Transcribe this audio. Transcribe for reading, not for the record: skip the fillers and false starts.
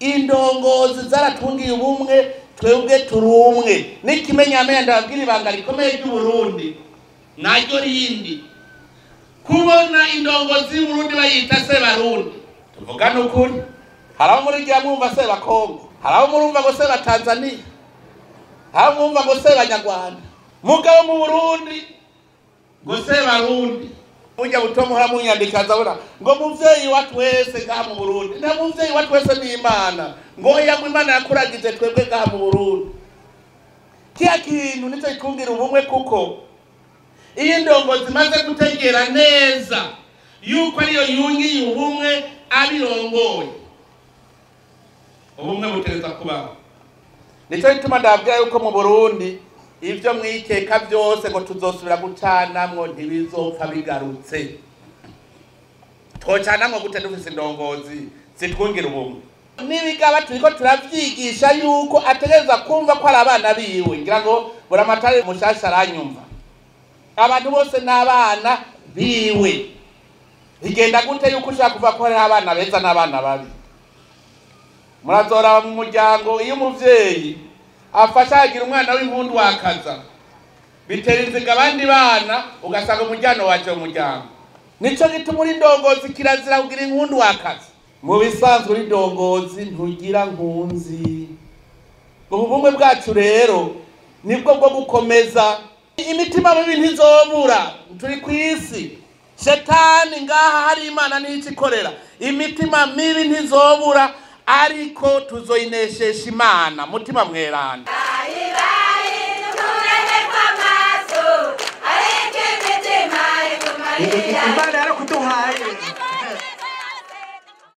Indongozi zaratungiye ubumwe, twebwe turumwe. N'ikimenyamenya ndababwira ibanga rikomeye ry'Uburundi naryo rindi, kubona indongozi y'Uburundi bayita Sebarundi. Tuvugane ukuri, hari abo murigira mwumva Sebakongo, hari abo murumva ngo Seba Tanzania, hari abo mwumva ngo Sebanyarwanda, mugabo mu Burundi ngo Sebarundi. Burya buto muhora munyandika nzabona ngo muvyeyi wa twese ngaha mu Burundi. Nta muvyeyi wa twese ni Imana, ngo oya, ngo Imana yakuragize twebwe ngaha mu Burundi. Kiya kintu nico gikungira ubumwe, kuko iyo indongozi imaze gutegera neza yuko ariyo yungiye ubumwe abirongoye, ubumwe butereza kubaho. Nico gituma ndababwira yuko mu Burundi ivyo mwikeka vyose ngo tuzosubira gucanamwo ntibizopfa bigarutse. Twocanamwo gute dufise indongozi zitwungira ubumwe? N'ibigaba turiko turavyigisha yuko ategereza kumva ko ari abana biwe. Ngira ngo Buramatari mushasha aranyumva, abantu bose n'abana biwe. Bigenda gute yuko ushaka kuvuga ko hariho abana beza n'abana babi? Murazoraba mu muryango, iyo umuvyeyi afasha agira umwana w'impundu wakaza, bitera inziga abandi bana, ugasanga umuryango waje mu muryango. Nico gituma uri ndongozi kirazira kugira inkundu wakaza. Mu bisanzwe uri ndongozi ntugira nkunzi. Ubu bumwe bwacu rero nibwo bwo gukomeza imitima mibi ntizobura. Turi ku isi, shetani ngaha hari Imana nico ikorera. Imitima mibi ntizobura, ariko tuzoyineshesha Imana. Mutima mweranda. Imana.